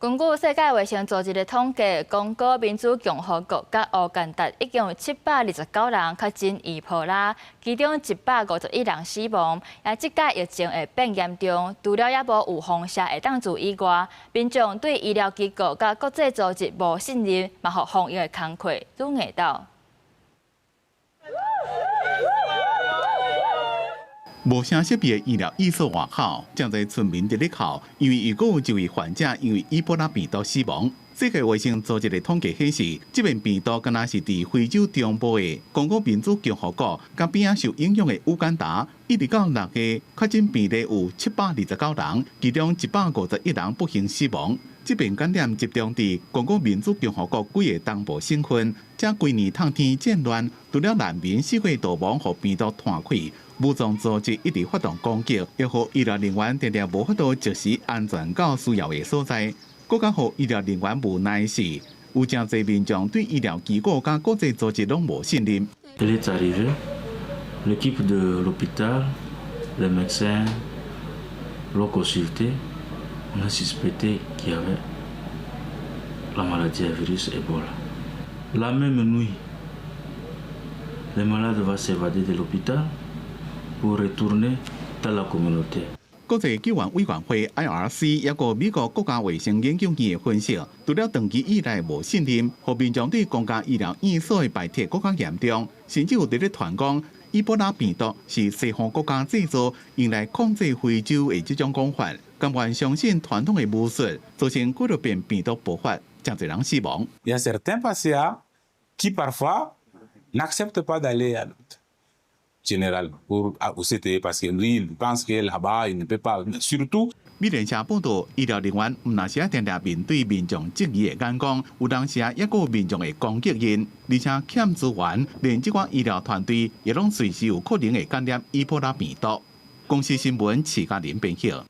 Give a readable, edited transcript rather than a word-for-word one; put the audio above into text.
根據世界衛生組織的統計，剛果民主共和國佮烏干達已經有729人確診伊波拉，其中151人死亡。也這擺疫情會變嚴重，除了猶無有放射會當治以外，民眾對醫療機構佮國際組織無信任，嘛予防疫的工課愈硬斗。無啥設備的醫療院所外口，誠濟村民佇咧哭，因為又閣有一位患者因為伊波拉病毒死亡。世界衛生組織的統計顯示，這遍病毒敢若是佇非洲中部的剛果民主共和國，佮邊仔受影響的烏干達，一直到6月，確診病例有729人，其中151人不幸死亡。這遍感染集中佇剛果民主共和國幾个東部省份，這幾年透天戰亂，除了難民四處逃亡，予病毒傳開。武裝組織一直發動攻擊，予醫療人員定定無法度及時安全到需要的所在。閣較予醫療人員無奈是，有誠濟民眾對醫療機構佮國際組織攏無信任。 Elle est arrivée, l'équipe de l'hôpital, les médecins l'ont consulté, on a suspecté qu'il y avait la maladie à virus Ebola. La même nuit, le malade va s'évader de l'hôpital pour retourner dans la communauté. 國際救援委員會 IRC 抑閣美國國家衛生研究院的分析，除了長期以來無信任，予民眾對公家醫療院所的排斥閣較嚴重，甚至有佇咧傳講，伊波拉病毒是西方國家製造，用來控制非洲的這種講法，甘願相信傳統的巫術，造成幾若遍病毒爆發，誠濟人死亡。 Il y a certains patients qui parfois n'acceptent pas d'aller à l'hôpital général pour au CTE parce que lui, il pense que là-bas, il ne peut pas. Surtout, 美聯社報道，醫療人員毋但是愛定定面對民眾質疑的眼光，有當時抑閣有民眾會攻擊𪜶，而且欠資源，連這寡醫療團隊也攏隨時有可能會感染伊波拉病毒。公視新聞，徐嘉玲編譯。